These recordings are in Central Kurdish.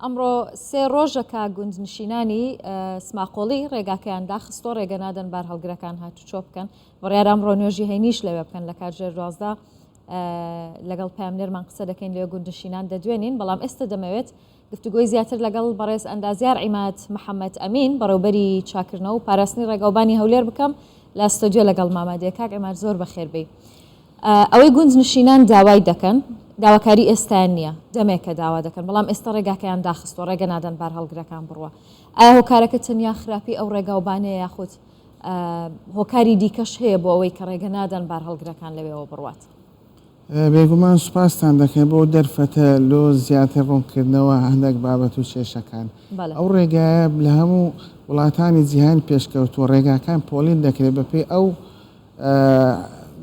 ئەمڕۆ سێ ڕۆژە کە گوندنشینانی سماقۆڵی ڕێگاکەیان داخستووە، ڕێگە نادەن بارهەڵگرەکان هاتوچۆ بکەن. بڕیارە ئەمڕۆ نوێژی هەینیش لەوێ بکەن لە کاتژێر 12 لەگەڵ پەیامنێرمان قسە دەکەین لەوێ گوندنشینان دەدوێنین، بەڵام ئێستا دەمەوێت گفتوگۆی زیاتر لەگەڵ بەڕێز ئەندازیار عیماد محەمەد ئەمین بەڕێوبەری چاکردنەوە و پاراستنی ڕێگاوبانی هەولێر بکەم لە ستۆدیۆ لەگەڵ مامادەیە. کاک عیماد زۆر بەخێربێی. ئەوەی گوندنشینان داوای دەکەن داواکاری ئێستایان نییە، دەمێکە داوا دەکەن، بەڵام ئێستا ڕێگاکەیان داخستووە، ڕێگە نادەن بارهەڵگرەکان بڕوا. ئایا هۆکارەکە تەنیا خراپی ئەو ڕێگاوبانەیە یاخود هۆکاری دیکەش هەیە بۆ ئەوەی کە ڕێگە نادەن بارهەڵگرەکان لەوێوە بڕوات؟ بێگومان سوپاستان دەکەین بۆ دەرفەتە لۆ زیاتر ڕوونکردنەوە هەندێک بابەت و کێشەکان. ئەو ڕێگایە لە هەموو وڵاتانی جیهان پێشکەوتووە، ڕێگاکان پۆلین دەکرێت بەپێی ئەو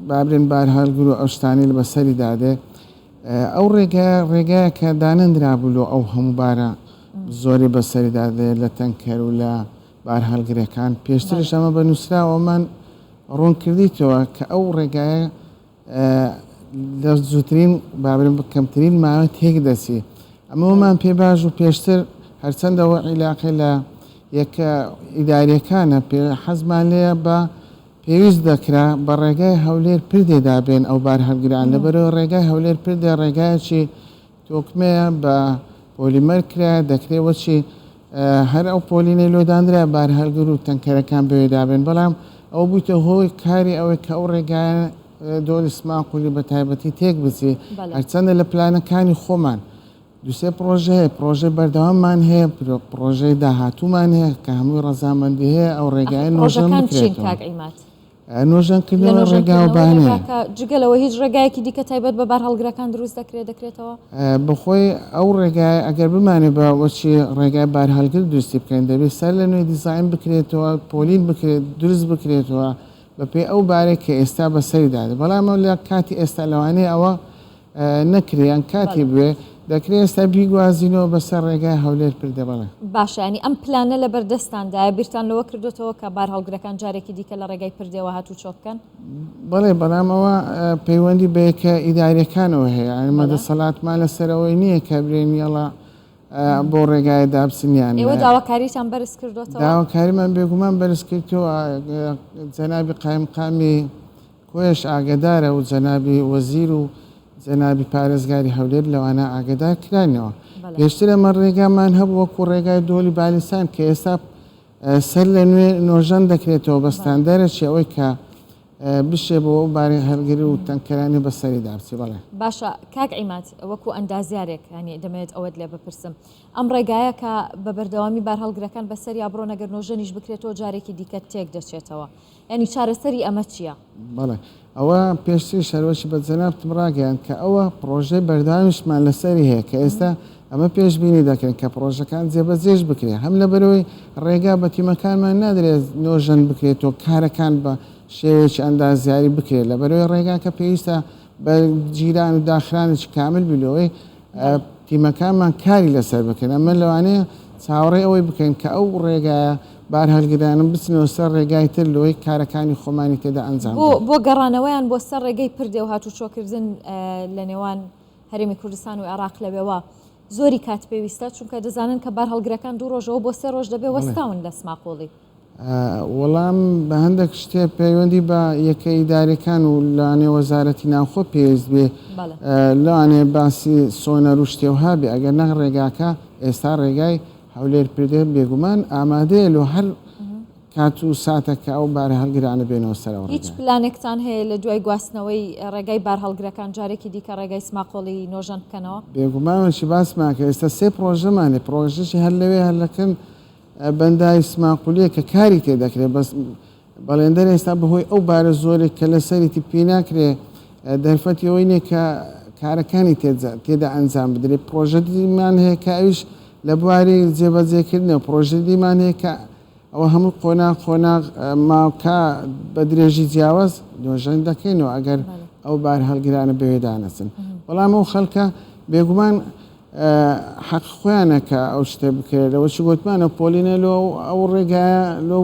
بابرێن بارهەڵگر و ئەو شتانەی لە بەسەریدا دێ. ئەو ڕێگایە ڕێگایە کە دانەندرابوو لۆ ئەو هەموو بارە زۆری بەسەریدا دێ لە تەنکەر و لە بارهەڵگرەکان. پێشتریش ئەمە بە نووسراوەمان ڕوون کردیتەوە کە ئەو ڕێگایە لە زووترین بابرێن بە کەمترین ماوە تێک دەچی. ئەمەمان پێ باش و پێشتر هەرچەندە ئەوە عیلاقەی لە یەکە ئیداریەکانە پێ حەزمان لێیە بە پێویست دەکرا بە ڕێگای هەولێر پردێ دابێن ئەو بارهەڵگران لەبەرئەوەی ڕێگای هەولێر پردێ ڕێگایەکی تۆکمەیە بە پۆلیمەر کرایە دەکرێ وەچی هەر ئەو پۆلینەی لۆ دانرا بارهەڵگر و تەنکەرەکان بەوێ دابێن بەڵام ئەو بوویتە هۆی کاری ئەوەی کە ئەو ڕێگایە دۆلی سماقولی بە تایبەتی تێک بچی هەرچەندە لە پلانەکانی خۆمان دوسێ پرۆژە هەیە پرۆژەی بەردەواممان هەیە پرۆژەی داهاتوومان هەیە کە هەمووی ڕەزامەندی هەیە ئەو ڕێگایە نۆژەن بکرێتەوە. نۆژەنکردنەوەی ڕێگا و بانێ. جگە لەوە هیچ ڕێگایەکی دیکە تایبەت بە بارهەڵگرەکان دروست دەکرێت دەکرێتەوە؟ بەخۆی ئەو ڕێگایە ئەگەر بمانێ بە وەچی ڕێگای بارهەڵگر دروستی بکەین دەبێت سەر لە نوێ دیزاین بکرێتەوە پۆلین بکرێت دروست بکرێتەوە بەپێی ئەو بارێک کە ئێستا بەسەریدا دێت بەڵام لە کاتی ئێستا لەوانەیە ئەوە نەکرێ یان کاتی بوێ دەکرێ ئێستا بیگوازینەوە بەسەر ڕێگای هەولێر پردێ بەڵێ. باشە یانی ئەم پلانە لەبەر دەستاندایە بیرتان لەوە کردۆتەوە کە بارهەڵگرەکان جارێکی دیکە لە ڕێگای پردێوە هاتووچۆ بکەن؟ بەڵێ بەڵام ئەوە پەیوەندی بە یەکە ئیداریەکانەوە هەیە یانی ئێمە دەسەڵاتمان لەسەر ئەوەی نییە کە برێن یەڵا بۆ ڕێگایە دابچن یان ئێوە داواکاریتان بەرز کردۆتەوە؟ داواکاریمان بێگومان بەرز کردەوە جەنابی قایمقامی کۆیەش ئاگەدارە و جەنابی وەزیر و جەنابی پارێزگاری هەولێر لەوانە ئاگەدار کراینەوە. پێشتر ئەمە ڕێگامان هەبوو وەکو ڕێگای دۆلی بالیسان کە ئێستا سەر لە نوێ نۆژەن دەکرێتەوە بە ستاندەرەکی ئەوەی کە بشێ بۆ ئەو باری هەڵگر و تەنکەرانی بەسەریدا بچێ. بەڵێ. باشە کاک عیماد وەکو ئەندازیارێک یانی دەمەوێت ئەوەت لێ بپرسم ئەم ڕێگایە کە بە بەردەوامی بارهەڵگرەکان بەسەریا بڕۆن ئەگەر نۆژەنیش بکرێتەوە جارێکی دیکە تێک دەچێتەوە یانی چارەسەری ئەمە چییە؟ بەڵێ ئەوە پێشتریش هەروەکی بە جەنابتم ڕاگەیاند کە ئەوە پڕۆژەی بەردەوامیشمان لەسەری هەیە کە ئێستا ئەمە پێشبینی دەکەین کە پڕۆژەکان جێبەجێش بکرێت هەم لەبەرئەوەی ڕێگا بە تیمەکانمان نادرێت نۆژەن بکرێت و کارەکان بە شێوەیەکی ئەندازیاری بکرێت لەبەرئەوەی ڕێگاکە پێویستە بە گیران و داخرانێکی کامل بی لەوەی تیمەکانمان کاری لەسەر بکەن ئەمە لەوانەیە چاوەڕێی ئەوەی بکەین کە ئەو ڕێگایە بارهەڵگرانم بچنەوە سەر ڕێگای تر لۆی کارەکانی خۆمانی تێدا ئەنجام بدەین. بۆ گەڕانەوەیان بۆ سەر ڕێگەی پردێ و هاتوچۆکردن لە نێوان هەرێمی کوردستان و عێراق لەوێوە زۆری کات پێویستە، چونکە دەزانن کە بارهەڵگرەکان دوو ڕۆژەوە بۆ سێ ڕۆژ دەبێ وەستاون لە سماقوڵی. وەڵام، بە هەندێک شتێ پەیوەندی بە یەکە ئیداریەکان و لەوانەیە وەزارەتی ناوخۆ پێویست بێ، لەوانەیە باسی سۆنەر و شتێ وها بێ، ئەگەر نا ڕێگاکە ئێستا ڕێگای هەولێر پردێ بێگومان ئامادەیە لۆ هەر کات و ساتێک کە ئەو بارهەڵگرانە بێنەوە سەر ئەو هیچ ڕێگایە. پلانێکتان هەیە لە دوای گواستنەوەی ڕێگای بارهەڵگرەکان جارێکی دیکە ڕێگای سماقۆڵی نۆژەن بکەنەوە؟ بێگومان وەکی باسمان کرد ئێستا سێ پڕۆژەمان هەیە، پڕۆژەکی هەر لەوێ هەر لە کن بەنداوی سماقولیە کە کاری تێ دەکرێت بەس بەڵێندەر ئێستا بەهۆی ئەو بارە زۆرێک کە لەسەریتی پێی ناکرێ دەرفەتی ئەوەی نییە کە کارەکانی تێدا ئەنجام بدرێت پرۆژەمان هەیە کە ئەویش لە بواری جێبەجێکردنەوە پرۆژەدیمان هەیە کە ئەوە هەموو قۆناغ قۆناغ ماوکە بە درێژی جیاواز نۆژەن دەکەینەوە ئەگەر ئەو بار هەڵگرانە بەوێدا نەچن بەڵام ئەو خەڵکە بێگومان حەق خۆیانە کە ئەو شتە بکرێت لەوە چ گوتمانە پۆلینە لۆ ئەو ڕێگایە لۆ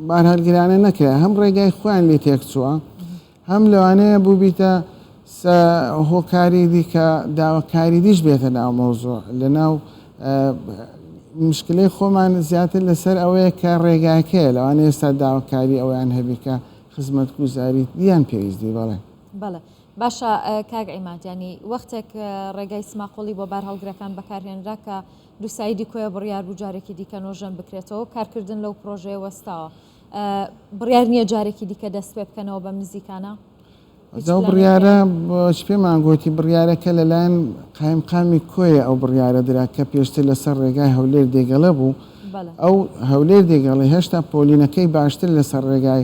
بارهەلگرانە نەکرێت هەم ڕێگای خۆیان لێ تێکچووە هەم لەوانەیە بووبیتە هۆکاری دیکە داواکاری دیش بێتە ناو مەوزوع لە ناو. مشکلەی خۆمان زیاتر لەسەر ئەوەیە کە ڕێگاکەیە لەوانەیە ئێستا داواکاری ئەوەیان هەبێ کە خزمەتگوزاری دیان پێویست بی بەڵێ. بەڵێ باشە کاک عیماد یانی وەختێک ڕێگای سماقوڵی بۆ بارهەڵگرەکان بەکارهێنرا کە دووسایدی کۆیە بڕیار بوو جارێکی دیکە نۆژەن بکرێتەوە کارکردن لەو پرۆژەیە وەستاوە بڕیار نییە جارێکی دیکە دەست پێ بکەنەوە بەم نزیکانە؟ ئەو بڕیارە بۆچ پێمان گۆتی بڕیارەکە لەلایەن قایمقامی کۆیە ئەو بڕیارە درا کە پێشتر لەسەر ڕێگای هەولێر دێگەڵە بوو ئەو هەولێر دێگەڵی هێشتا پۆلینەکەی باشتر لەسەر ڕێگای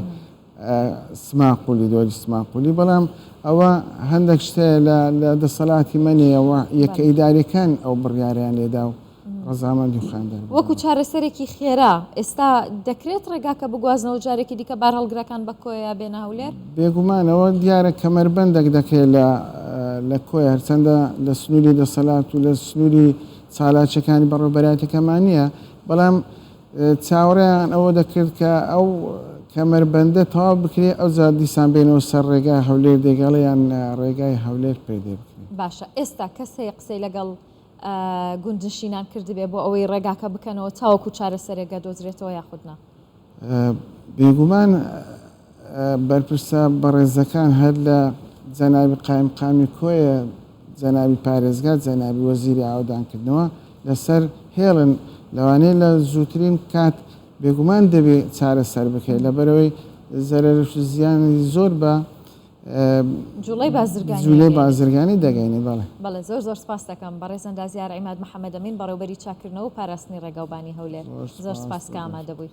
سماقولی دۆری سماقولی بەڵام ئەوە هەندێک شتەیە لە دەسەڵاتی مەنەیەوە یەکە ئیدارەکان ئەو بڕیاریان لێدا و ڕەزامەندی خۆیان دەربڕی. وەکو چارەسەرێکی خێرا ئێستا دەکرێت ڕێگاکە بگوازنەوە جارێکی دیکە بارهەڵگرەکان بە کۆیە بێنە هەولێر؟ بێگومان ئەوە دیارە کەمەربەندێک دەکرێت لە لە کۆیە هەرچەندە لە سنووری دەسەلات و لە سنووری چالاکیەکانی بەڕێوەبەرایەتەکەمان نییە بەڵام چاوەڕێیان ئەوە دەکرد کە ئەو کەمەربەندە تەواو بکرێت ئەوجا دیسان بێنەوە سەر ڕێگای هەولێر دێگەڵە یان ڕێگای هەولێر پردێ بکرێت. باشە ئێستا کەس هەیە قسەی لەگەڵ گوندنشینان کردبێ بۆ ئەوەی ڕێگاکە بکەنەوە تاوەکو چارەسەرێک ئەدۆزرێتەوە یاخود نا؟ بێگومان بەرپرسە بەڕێزەکان هەر لە جەنابی قایمقامی کۆیە، جەنابی پارێزگار، جەنابی وەزیری ئاوەدانکردنەوە لەسەر هێڵن، لەوانەیە لە زووترین کات بێگومان دەبێ چارەسەر بکرێت لەبەرئەوەی زەرەر و زیانی زۆر بە جوڵەی بازرگانی جوڵەی بازرگانی دەگەینێ بەڵێ. بەڵێ زۆر زۆر سپاست دەکەم بەڕێز ئەندازیار عیماد محەمەدەمین بەڕێوبەری چاککردنەوە و پاراستنی ڕێگاوبانی هەولێر زۆر سپاس کە ئامادەبووی.